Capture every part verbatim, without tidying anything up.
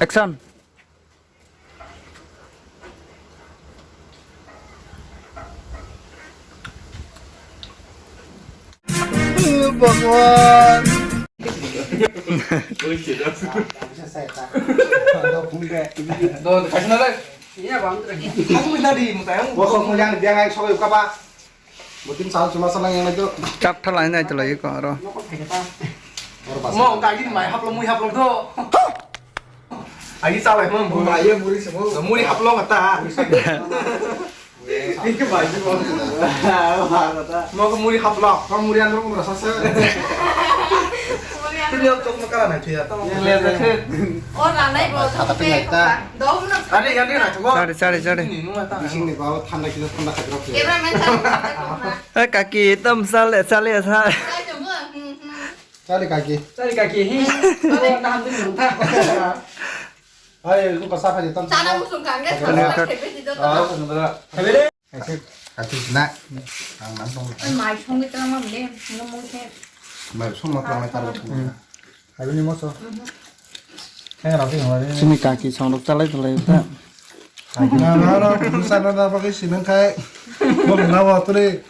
Action. Bhagwan. Bosok mulia ni biang ai sogwi kaba. Butin sal chuma salang yang itu. Chap thalai nai thalai ko aro. Mo kagi mai haplo mui haplo do. Agi salai mo. Mai ye muri semo. Muri haplo mata. Ini ke baju mo. Mo ke muri haplo. Mo muri andro mo rasa se. Ini yang tok makara na tuya. Yang lihat se. Oh, nanai bo. Kata pengaita. Dom na. Ada yang dia na tuh. Sorry, sorry, sorry. Ini nu mata. Bising ni bawa thanda kita thanda kagro. Cameraman sir. Eh, kaki, tam sale, sale, sale. Chale kaki. Chale kaki, hi. Oh, taham tu nungta. Hai, lu kasa kha jetam. Sana musung kang, guys. Kasa kha. Kasa kha. Ah, kasa kha. Kasa kha. Kaki na. Ang nang tong. Mai song kita mah beli, ngomong ke. Mai song mah pernah taruh. Habini moso. Hai, rapi ngori. Sini kaki song rok chalai chalai ta. Na, na, na, busa na, na, pakai sinang kai. Mo na wa tu le.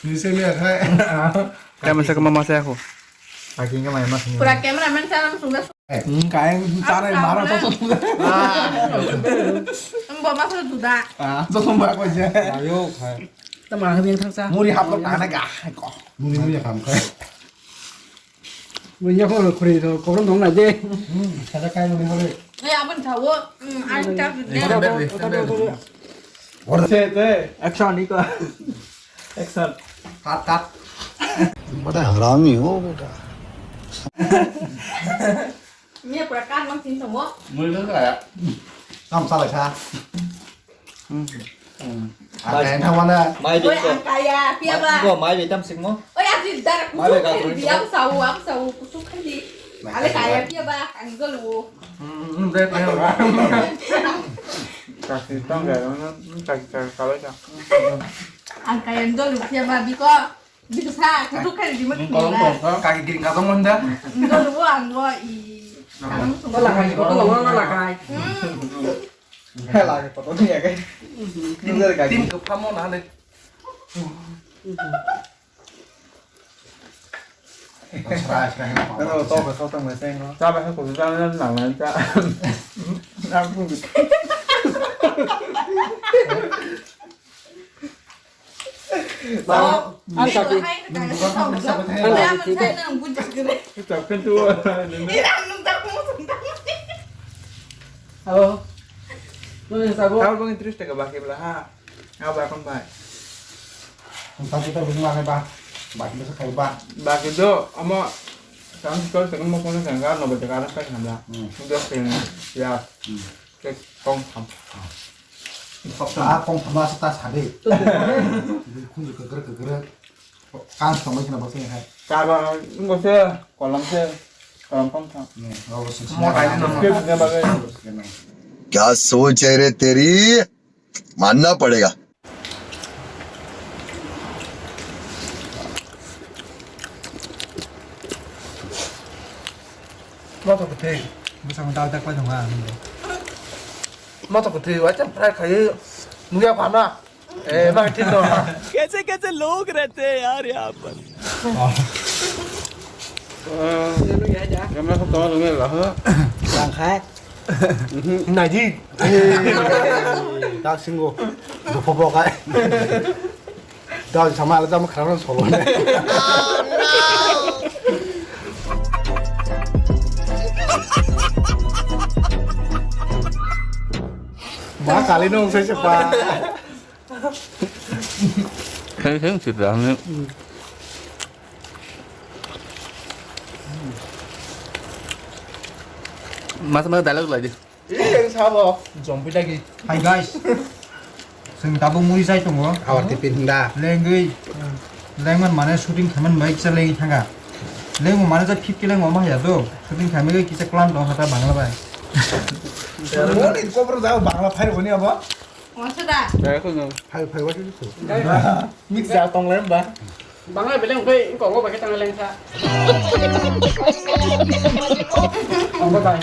Ni se mi kai. Kaya masa kama masa aku. Lagi enggak main mas. Pura cameraman sana langsung dah. Hmm, kain cara yang marah tuh. Embo masa tu dah. Ah, tuh sumpah aku aja. Ayo, kai. Teman aku yang thangsa. Muri haplo tana ga. Muri muri kam kai. Bunya ko khuri to, korom dong na je. Hmm, sada kai muri hore. Eh, abang tahu. Hmm, ada tak. Standard, standard. Ora se te. Action ni ko. Action. Cut, cut. बड़ा हरामी हो बेटा। Ni pura kan mang tin tamo. Mui nang kaya. Tam salai sa. Hmm. Hmm. Ang kaya thawana. Mai be. Oi, ang kaya, pia ba. Ko mai be tam sing mo. Oi, aji dar ku. Mai be ka. Di am sau, am sau, kusuk khandi. Ale kaya, pia ba, ang golu. Hmm, hmm, be, be, be. Kasi tang kaya, hmm, kasi, kasi, kalau sa. Ang kaya, ang golu, pia ba, biko. Bisa, kutuk kan di mana? Kaki giring kata manda. Enggak, lu ang gua i. Kamu semua. Wala kai, kau tuh wala kai. Hmm. Hela ke foto ni ya kai. Tim tim ke pamo na le. Kalau to ke to tang le seng lo. Cha ba ko ja na na na cha. Na ku. Ang kaki. Ang kaki. Abo. Nung yang sabo. Tao bang interest ka baki bela ha. Abo akon bai. Ang kaki ta bung lagi ba. Baki bela kai ba. Baki do amo. Tang kol tang mo kol tang ka no ba ka ka hamla. Hmm. Dos ten ya. Hmm. Kek kong tham. Kok ta kong tham sa ta sabe. Khunju keker keker. Kang samai kena baksa hai. Kaba ngose kolam se kolam kong tham. Ne, oh, se. Mo kai no. Kep ne ba. क्या सोच है रे तेरी, मानना पड़ेगा। Moto kwthwi. Bwskango dal dak pai tongo ang. Moto kwthwi, waisa fry khai nungya phano. Eh, ma thik no. कैसे कैसे लोग रहते हैं यार यहाँ पर। Gamla ko tawar nungya la ho. Rang khai. Naidi. Dak singo. Dopho bo kai. Dal sama ala jama khara solo ne. Ma kali nung se sepa. Kheng kheng sih dah ni. Mas mas dialogue lagi. Iya, sabo. Zombie lagi. Hi guys. Sing tabuk muri sai tongo. Awar tipin hinda. Lengwi. Lengman mane shooting khaman bai kisa lengwi thanga. Lengmo mane ja fifty lengmo ma ya do. Shooting khamai kisa plan dong hata Bangla bai. Moni kopro jao Bangla phai roni abo. Wasa da. Saya aku nang. Phai phai wati tu. Mix ja tong lem ba. Bangla beleng bai, kok bai khe tang lengsa. Kok bai.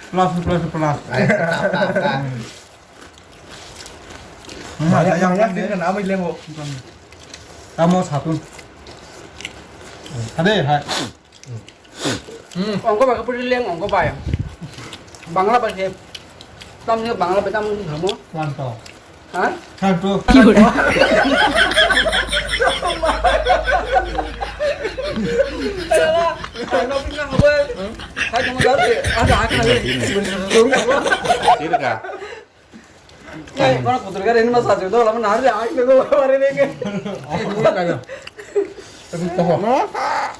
Plus, plus, plus. Maya, maya, yang, yang, yang, yang, yang, yang. Tamo satu. Ada, hai. Hmm. Ongko bai khe puri leng, ongko bai. Bangla bai khe. Tam ni Bangla bai tam ni thamo. Kwanto. Ha? Kwanto. Sala, ano pinang bai. Hai, kamu dah. Ada, ada. Tidak kah? Kai, kono kutur gari ini masa judo lama nari ai lego bare denge.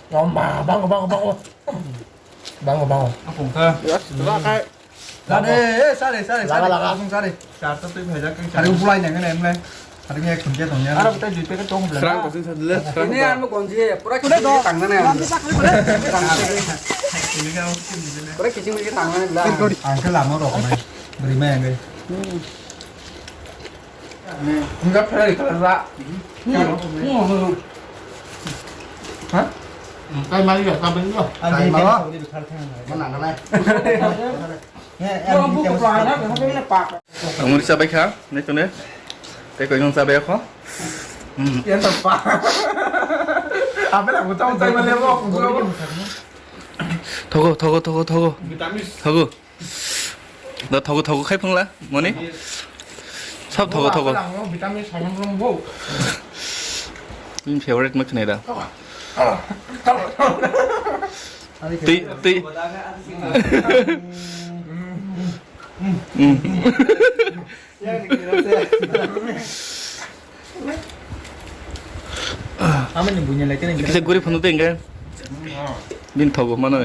Lomba, bango, bango, bango. Bango, bango. Apa ka? Ya, setelah kai. Lade, eh, sare, sare, sare. Laga, laga. Langsung sare. Charta tu bhai jak. Hari upulai nang nang nang. Hari ni ek kunci tong ya. Ara butai juta ka tong bela. Serang kosong sadle. Ini anu kunci ya, pura kisi tang na ya. Ini kan. Pura kisi kisi tang na ya. Ang ke lama rok mai. Beri mai ang ke. Enggak pernah di kelas, Pak. Hmm. Hmm. Hah? Hmm, kai mali ya, sampai dulu. Kai malah. Mana, mana? Ang muri chabai kha, nai tune. Tei koi nung chabai kho. Hmm. Ya, tak, Pak. Apa nak utang, utang mana, Pak? Thogo, thogo, thogo, thogo. Vitamin. Thogo. Da thogo thogo khai phungla, moni? Sab thogo thogo. Ang vitamin saman rong bo. Bini favorite ma khnai da. Tei, tei. Hmm. Amani bunya lai kene. Kisa guri phano tengke. Bin thogo mano.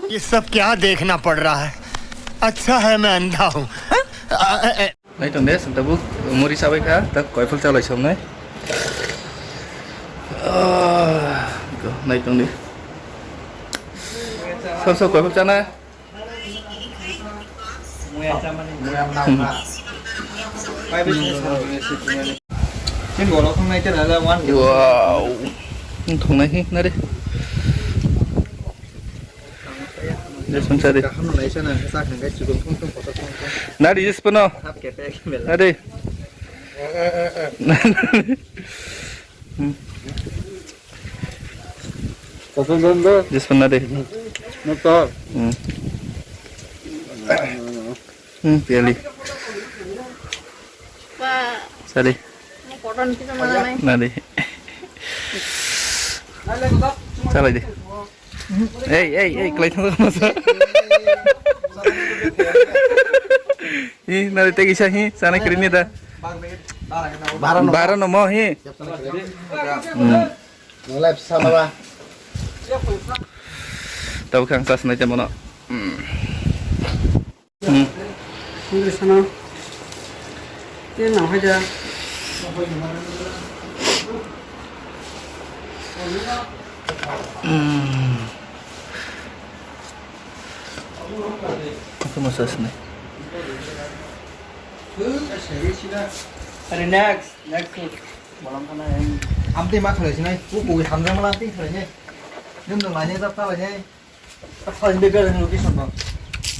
ये सब क्या देखना पड़ रहा है? अच्छा है मैं अंधा हूँ। Nai tong de, santa bu muri chabai kha, tak koiphal chalai somnai. Ah, go, nai tong de. Sab sab koiphal chana. Wow. Thongnai hi nare. Jesmani sari. Nari jesmano. Nari. Hmm. Jesmano nari. Hmm. Hmm, piali. Sari. Nari. Salai de. Ei, ei, ei, klai thang masa. Hi, nari tegi sa hi, sana kiri ni da. Bara no mo hi. Hmm. Tau khang sas nai te mono. Hmm. Hmm. Sundri sana. Te nang hai ja. Hmm. Aku masa sini. Are next, next. Bolam kana yang. Amte ma khalai sinai. Ku ku hamjang mala amte khalai ne. Jum jum lainai jap khalai ne. Khalai ne bebe location ba.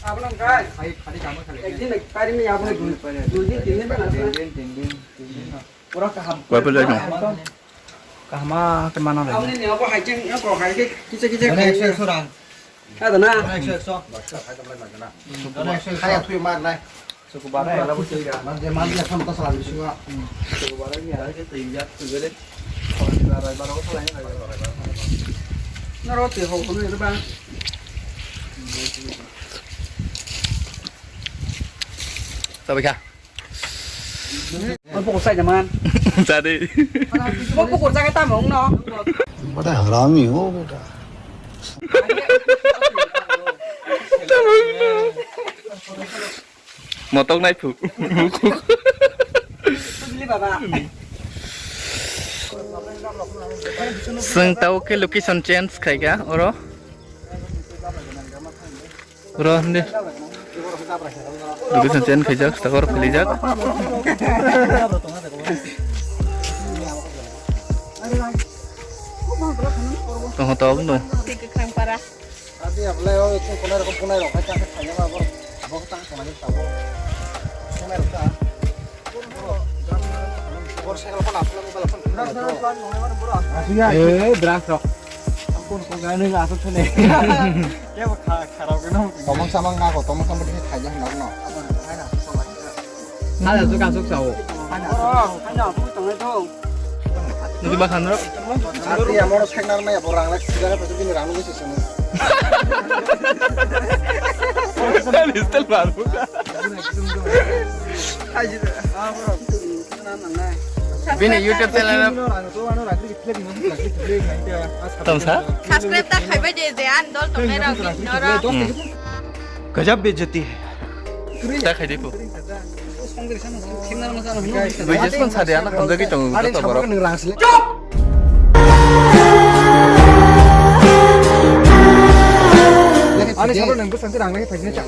Abang guys. Hai, hari kamu khalai. Ek din ek pari mein aap dui din, tin din bana. Tin din, tin din, tin din. Pura kaham. Wai pura kaham. Kaham ke mana lagi? Aap ne aap hai jeng, aap hai ke kicha kicha. Mana ekso, ekso rang. Ada na? Mana ekso, ekso. Mana ekso, ekso. Kaya thui mar nai. Suku bara ya labu sih ya. Manje manje asam tas lagi suka. Suku bara ni ada ke tinggal tu gede. Kalau di rai baru apa lain rai baru. Na roti ho kono itu bang. Sabi ka. Mo pukor sa jaman. Sa de. Mo pukor sa ka tamong no. बड़ा हरामी हो बेटा। Motok nai phu. Bili baba. Chwng tao khe location change khaika oro. Oro hindi. Location change khaijak, sakor philijak. Tongo tao bwno. Adi ablai o ekung kunai rok kunai rok hai chakhe khaina ma bo bo ta kunai rok ta bo kunai rok ta. Bor cycle ko na phla mo bala phone. Eh, brush rok. Kon kon ga nung asuk thune. Ke ba kha kharap ke no. Tomang samang na ko tomang samang de khaja na no. Ada tu kasuk sao. Ada. Ada tu tong itu. Nugui ma khan rok? Ati amoro seknar maya bo rang lai sigara pa bini rang nugui sesung. Listel baru. Bini YouTube channel. Tamsa? Subscribe ta khaibai de je an dol tongnai rok bini norok. Hmm. Gajab bejati hai. Ta khaidi ko. Business man sadi ana hamjagwi tongo joto borok. Ani sabo nang bwsang se rang nai thai ne cha.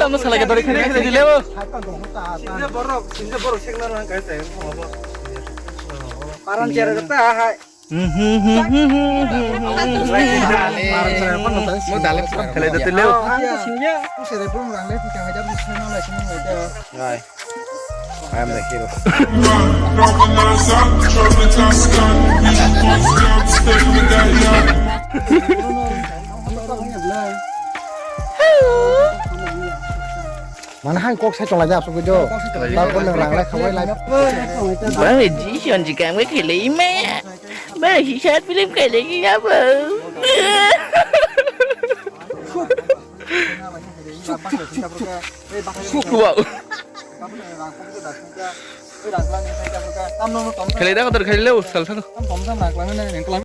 Tamno salai ka dori khiri khiri dile o. Sinja borok, sinja borok sekna rang kai tai. Paran chera ta hai. Mo dalem khelai da twi leo. Hai. I am the hero. Mana hai kok sai tong lai da asuk jo. Kok sai tong lai. Tar kon nang rang lai khawai lai. Bang ji sion ji kam ke khele ima. Bang ji short film khele ki ya ba. Wow. Khele da kotor khele leo sal sal.